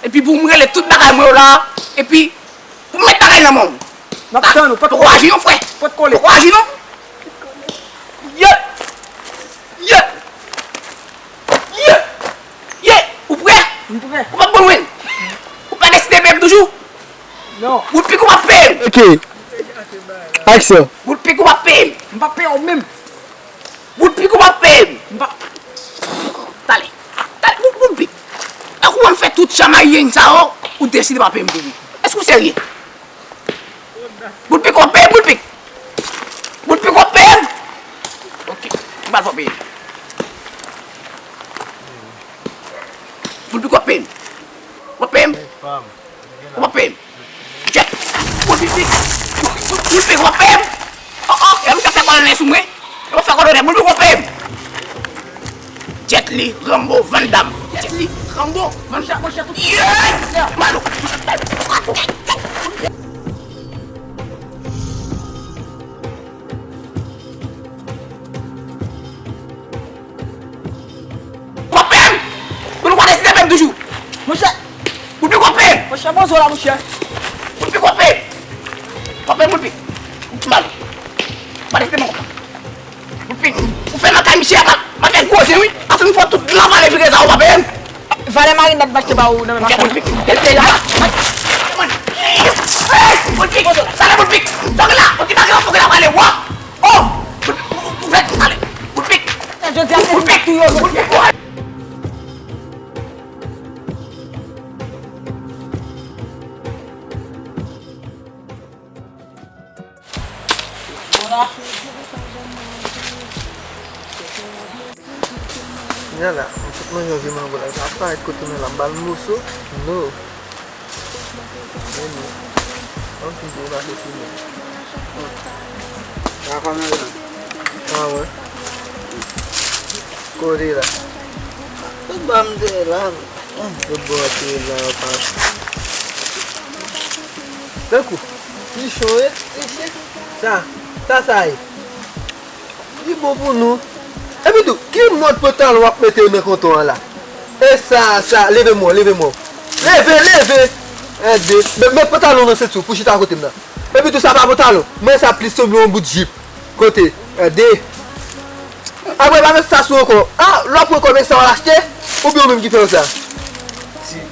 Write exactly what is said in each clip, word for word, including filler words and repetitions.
Epi pou m rele tout bagay mwen yo la, epi pou m met bagay nan men w. M ap tann ou, pa t kole. Poko aji non, frè. Pa t kole. Poko aji non. Ye! Ye! Ye! Ye! Ou prè? M prè. Ou p ap ban mwen. Ou pa deside peye m toujou? Non. Bout pik ou p ap peye m. Ok. Aksyon. Bout pik ou p ap peye m. M p ap peye w menm. Bout pik ou p ap peye m. M p ap. Tale. Tale, bout, bout pik. Èske ou konn fè tout chamaryeng sa yo, ou deside pa peye m toujou? Èske ou serye? Bout pik w ap peye m, bout pik. Bout pik w ap peye m. Ok, m pral fè w peye. Bout pik w ap peye m. W ap peye m. W ap peye m. Jet. Bout pik. Bout pik w ap peye m. Oh, oh, e misye ap fè kòlonè sou mwen. Yo fè kòlonè, bout pik w ap peye m. Jet Li, Rambo, Van Damme. Jet Li, Rambo, Van Damme. Yeah! Malo. Kòpè m! Pou nou pa deside menm toujou. Monchè! Pou pi kòpè m! Monchè, bon zo la, monchè. Pou pi kòpè m! Kòpè m, pou pi. Mal. Pa deside menm. Pou pi. Ou fè nan kay misye a, pa, pa fè gwo zen, wi. Ase nou fè tout la vale vire sa, ou pa peye m. Valè marinad m achte ba ou nan menm afè. Bout pik. Bout pik. Sa la, bout pik. Sa la, bout pik. Sa la, bout pik. Oh! Bout pik. Bout pik. Jodi a se tou yo. Bout pik. Kounye a la, m sot manje yon vye mango la, sa parèt kote mwen la, m ba l moso. No. Men nou. Anpil dwe pase sou mwen. Sa kòman la? Ah wè. Kote la? Tout bò m te la. Tout bò te la, pase. Tankou, pichon, wi, pichon. Sa, sa, sa ye. Li bon pou nou. Epi tou, ki mòd pantalon w ap mete nan kanton an la? E sa, sa, leve men w, leve men w. Leve, leve! Gade, met, met pantalon nan senti w pou chita kote m nan. Epi tou, sa pa pantalon. Mwen sa plis sanble yon bout jip. Kote? Gade. Apre, pa met sa sou ankò. Ah, lè w pran kòb e sa w al achte? Oubyen ou menm ki fè w sa? Si.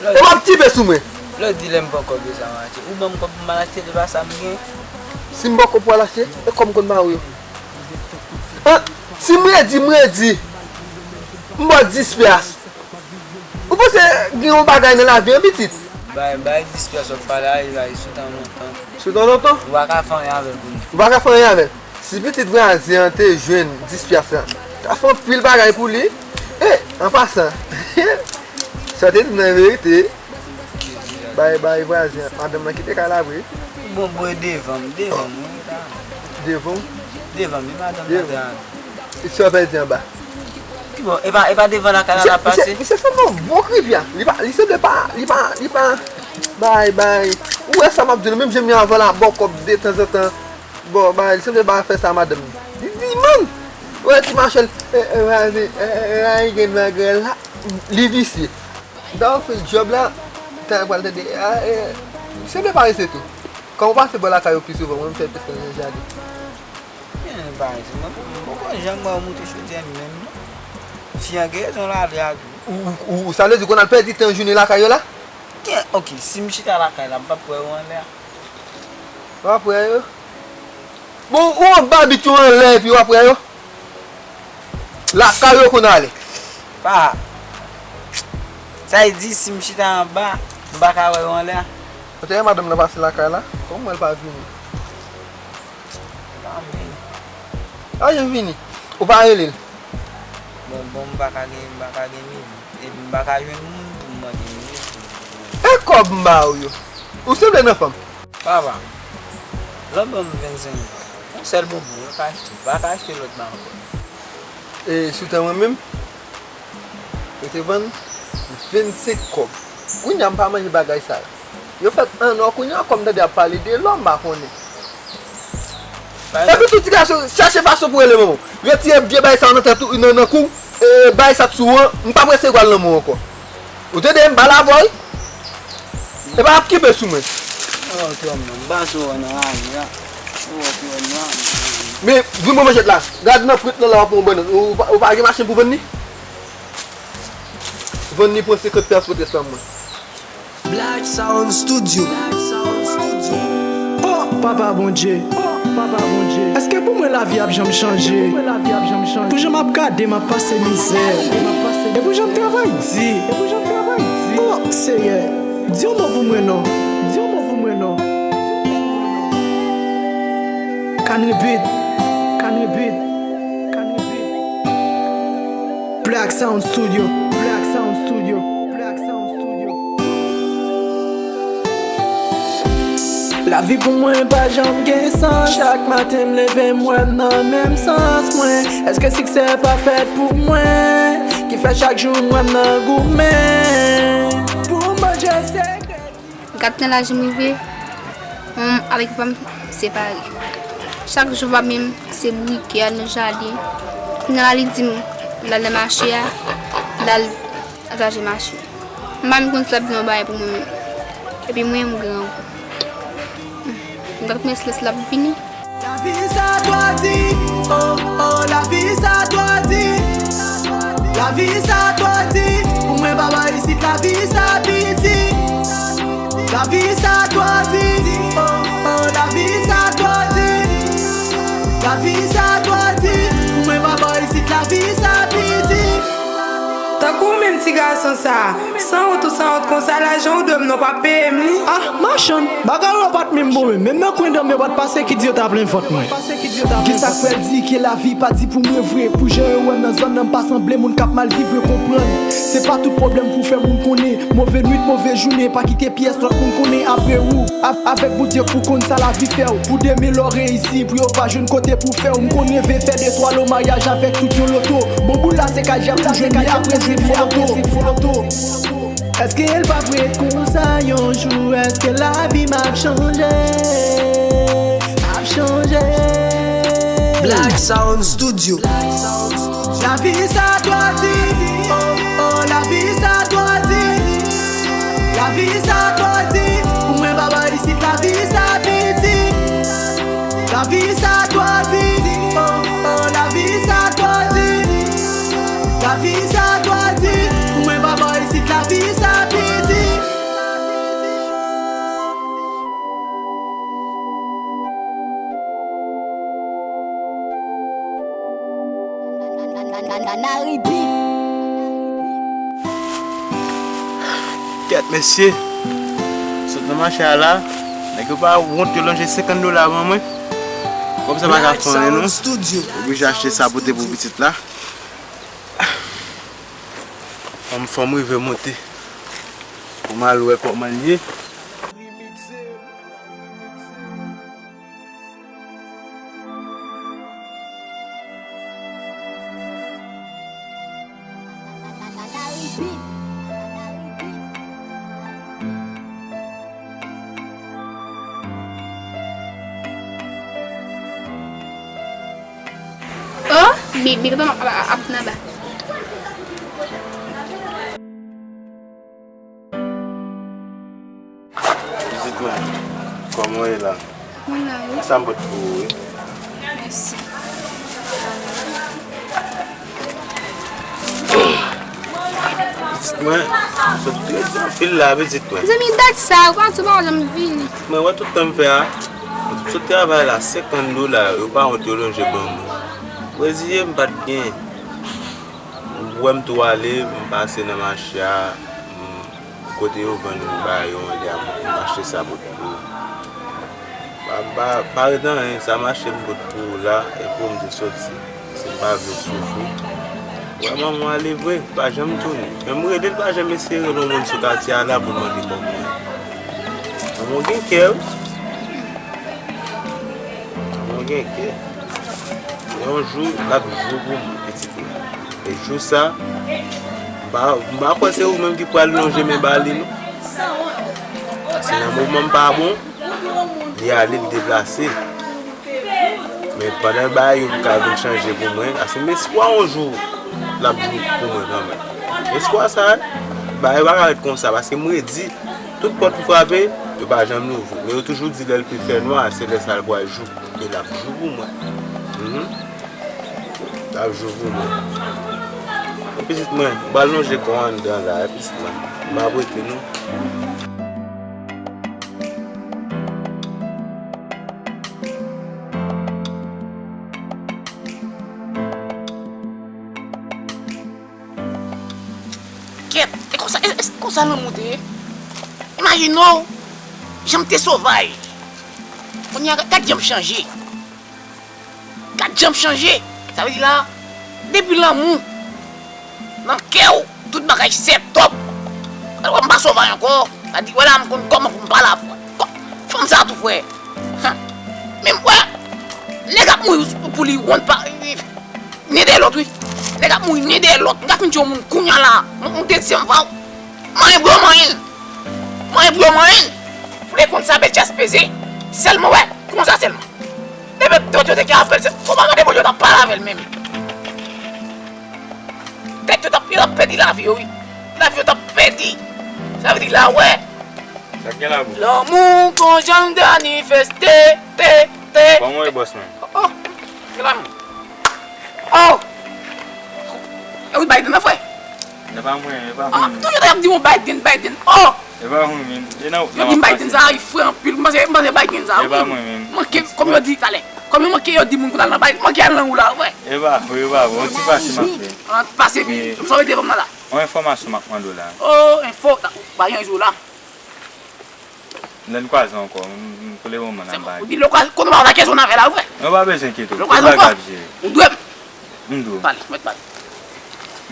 E w ap tipe sou mwen. Lè w di lè m pran kòb e sa m achte. Ou ban m kòb pou m al achte, se pa sa m gen. Si m ba w kòb pou w al achte, e kòb m konn ba ou yo. Ah, si m redi, m redi. M ba w dis pyas. Ou panse gen yon bagay nan lavi an, pitit? Bay, bay dis pyas w ap pale a, e bay sou tan lontan. Sou tan lontan? Ou pa ka fè anyen avè l kounye a. Ou pa ka fè anyen avè l. Si pitit vwazen an te jwenn dis pyas la, ta fè anpil bagay pou li. E, an pasan, sa w te di nan verite. Bay, bay vwazen an, madanm nan kite kay la vre. Bon, bon, e devan m, devan m, wi, la. Devan w? Devan m, wi, madanm nan te ale. Devan. E sa w pèdi anba? Ki bò? E pa, e pa devan lakay la l ap pase? Misye, misye sanble yon bon kripya. Li pa, li sanble pa, li pa, li pa. Bay, bay. Ou wè sa m ap di w, menm jan m ye avan la, ba w kòb detanzantan. Bon, bay, li sanble pa fè sa madanm li. Li di, man! Ou wè ti machèl, e, e, e, e, e, gen nan grenn la. Li visye. Donk, djòb la, tan pral tande, a, e, li sanble parese tou. Kòm ou pase bò lakay yo pi souvan, mwen m fè plis nan jaden. Gen bagay sa, mwen, mwen poko janm wè w moute chodyè menm, non. Fi an gen rezon l ale a tou. Ou, ou, ou, sa vle di konn al pèdi tan jounen lakay yo la? Gen, ok, si m chita lakay la, m p ap wè yo anlè a. W ap wè yo? Bon, ou anba bit yo anlè epi w ap wè yo? Lakay yo konn ale. Pa. Sa vle di, si m chita anba, m pa ka wè yo anlè a? Ou te wè madanm nan pase lakay la? Kòman l pa vini? Tanmen. A, jan vini. Ou pa rele l? Bon, bon, m pa ka gen, m pa ka gen minit. Epi m pa ka jwenn moun pou m mande minit. E kòb m ba ou yo? Ou sanble nan fanm. Papa, lè w ban m vennsenk dola, yon sèl bonbon, mwen ka achte, m pa ka achte lòt la ankò. E sou tan mwen menm? Yo te vann vennsenk kòb. Kounye a m pa manje bagay sa yo. Yo fèt an nò, kounye a kòm tande ap pale de lò, m pa konnen. Epi tou ti gason, chache fason pou rele manman w. Retire vye bagay sa yo nan tèt ou, nan, nan kou w, e bagay sa t sou ou an, m p ap resevwa l nan men w ankò. Ou tande m pale avè w wi. E pa ap kenbe sou mwen. Oh, twa mwen, m pa sou wè nan ane a. Oh, twa mwen. Men, vin mwen manchèt la. Gad nan prent lan la, w ap pran yon bannann. Ou pa, ou pa gen machin pou vann li? Vann li, pran senkant pyas pou tres pa mwen. Black Sound Studio. Black Sound Studio. Oh, Papa Bondye. Oh, Papa Bondye. Èske pou mwen lavi ap janm chanje? Pou jan m ap gade m ap pase mizè. E pou jan m travay di. Oh, Seyè. Di yon mo pou mwen non. Di yon mo pou mwen non. Canry Beat. Canry Beat. Canry Beat. Black Sound Studio. Black Sound Studio. Black Sound Studio. Lavi pou mwen pa janm gen sans. Chak maten m leve m wè m nan menm sans mwen. Èske siksè pa fèt pou mwen? Ki fè chak jou m wè m nan goumen. Pou manje sekrè. Gad nan laj m rive, manman m avèk papa m separe. Chak jou papa m se bourike, al nan jaden. Kounye a la li di m l al nan mache a, l al ravaje mache. M pa menm konn si l ap di yon bagay pou mwen menm. Epi mwen menm m grangou. M gad kounye a silans la ap vini. Lavi sa twò di, oh, oh, lavi sa twò di. Lavi sa twò di, pou mwen papa isit lavi sa piti. Lavi sa twò di, oh, oh, lavi sa twò di. Lavi sa twò di, pou mwen papa isit lavi sa piti. Tankou ou menm ti gason sa, sanwont ou sanwont konsa, lajan ou dwe m nan w pa peye m li. Ah, machann, bagay ou yo pa t menm bon menm. Menm nan kwen dòmi yo pa t pase ki di yo ta plen vant mwen. Gen sa k fè l di ke lavi pa di pou mwen vre. Pou jan yo wè m nan zòn nan, m pa sanble moun k ap mal viv, yo konprann. Se pa tout pwoblèm pou fè moun konnen. Move nwit, move jounen, pa kite pyès lòt moun konnen apre ou. Av-, avèk Bondye pou konn sa lavi fè w. Pou demen lè w reyisi, pou yo pa jwenn kote pou fè w. M konn reve fè de twa lo maryaj avèk tout yon loto. Bon boul la se kay jèp tou jwenn li apre se fo loto. Èske l p ap ret konsa yon jou? Èske lavi m ap chanje? Ap chanje. Black Sound Studio. Lavi sa twò di, oh, oh, lavi sa twò di. Lavi sa twò di, pou mwen papa isit lavi sa piti. Lavi sa twò di, oh, oh, lavi sa twò di. Lavi sa twò di, pou mwen papa isit lavi sa piti. Kèt mesye, sot nan mache a la, nèg yo pa wont yo lonje senkant dola ban mwen. Kòb sa pa ka fè anyen non. Oblije achte sa pote pou pitit la. Fò m, fò m rive monte pou m al wè kòman l ye. Oh, bi-, bi-, papa m ap, ap, ap nan ba. Pitit mwen, kòman w ye la? Mwen la, wi. Sa m pot pou ou, wi. Mèsi. Pitit mwen, sot redi anpil la, pitit mwen. Zanmi, dat sa, ou pa di ou pa janm vini. Mwen wè tout tan m fè a. Sot travay la, senkant dola, yo pa wont yo lonje ban mwen. Reziye m pa t gen. Ou wè m tou ale, m pase nan mache a, m, kote yo vann bagay yo an lè a, m achte sa pote pou ou. Pa, pa, pa ret anyen, sa m achte m pote pou ou la, e pou m te soti. Si m pa vle w soufri. Wè manman ale vre, pa janm tounen. Men m rele l, pa janm eseye rele yon moun sou katye a la pou l mande kòb mwen. Manman gen kè, wi. Manman gen kè. Yon jou, l ap jou pou mwen, pitit mwen. E jou sa, m pa, m pa kwè se ou menm ki pral lonje men ba li, non. Paske nan moman m pa bon, li ale, li deplase. Men pandan bagay yo ka vin chanje pou mwen, paske m espwa yon jou, l ap jou pou mwen kanmenm. Espwa sa, Bagay pa ka ret konsa, paske m redi, tout pòt m frape, yo pa janm louvri. Men yo toujou di lè l pi fè nwa, se lè sa l pral jou. E l ap jou pou mwen. Mhm. L ap jou pou mwen. Pitit mwen, m pral lonje kò anndan la, pitit mwen. M ap rete non. Kèt, e konsa, e, e konsa lanmou te ye? Imajine w, jan m te sovaj. Kounye a, gad jan m chanje. Gad jan m chanje. Sa vle di la, depi lanmou, nan kè w, tout bagay se top. Alò, m pa sovaj ankò. Sa di, wè la, m konn kòman pou m pale avè w. Kò-, fanm sa tou, frè. Hum. Men m wè, nèg ap mouri pou li wont pa, nen dèyè lòt, wi. Nèg ap mouri nen dèyè lòt. M ka fin tchwe yon moun kounye a la. Yon, yon dezyèm fwa. Manyen pou yo manyen l. Manyen pou yo manyen l. Vle konn sa bèl djaz peze. Sèlman, wè, konsa sèlman. Depi tòt yo te ka ap fè l, se, fò pa gade pou yo t ap pale avè l menm. Tèt yo t ap, yo t ap pèdi lavi yo, wi. Lavi yo t ap pèdi. Sa vle di la, wè. Sa k gen la, bro? Lanmou, kon jan l manifeste, te, te. Kòman w ye, bòs mwen? Oh, oh. Gen lanmou. Oh! E ou Biden nan, frè? E pa mwen, e pa mwen. Ah, tout yo ap di mwen Biden, Biden. Oh! E pa mwen, men. E nan, yo di m Biden sa, li fre anpil. M panse, m panse Biden sa, wi. E pa mwen, men. Manke, kòm yo di talè. Kòm yo manke, yo di moun pou al nan Biden. Manke al nan ou la, frè. E pa, e pa, bon, ti pase m ap fè. An pase, pi. M sove devan m nan la. Yon enfòmasyon m ap mande w la. Oh, enfo, ta, ou pa yon jou la. Lè n kwaze ankò, m, m, pou le moman n ap bay. Ou di lè w kwaze, kote w pa bay kesyon nan avè la, vre? Mwen pa bezwen enkyete w. Lè w kwaze ankò, ou dwe m. M dwe w. Pale, mèt pale.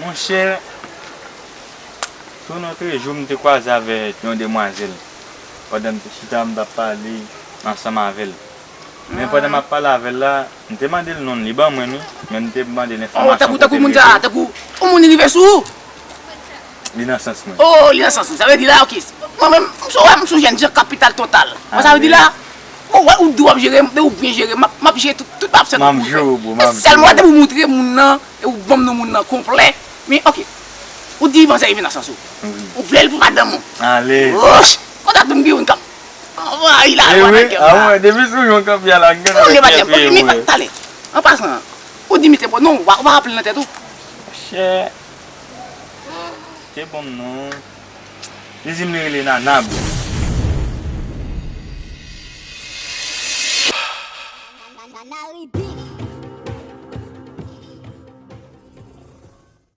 Monchè, sou yon lòt jou, m te kwaze avèk yon demwazèl. Pandan m te chita, m t ap pale ansanm avè l. Men pandan m ap pale avè l la, m te mande l non l, li ban mwen l, wi, men m te mande l enfòmasyon kote l rete. Oh, tankou, tankou moun sa, tankou yon moun li rive sou ou. Li nan sans mwen. Oh, li nan sans mwen. Sa vle di la, ok. Mwen menm, m sou, m sou jèn jan kapital total. Mwen, sa vle di la, ou wè, ou di w ap jere m, ou byen jere m, m ap, m ap jere tout, tout, m ap sèt. M ap jere w, bro, m ap jere w. Sèlman, depi w montre moun nan, e ou ban m non moun nan konplè. Men, ok. Ou di manzè rive nan sans ou. Wi. Ou vle l pou madanm ou. Alèz. Woch! Kontak m gen youn k ap anvayi la, anvayi nan kè m la. Ah, mwen, depi sou yon kanpe a la, m gen yon kè vre. Talè. An pasan, ou di misye bon, non, ou pa, ou pa raple l nan tèt ou. Chè. Te bon, non. Li di m li rele Nana, bro.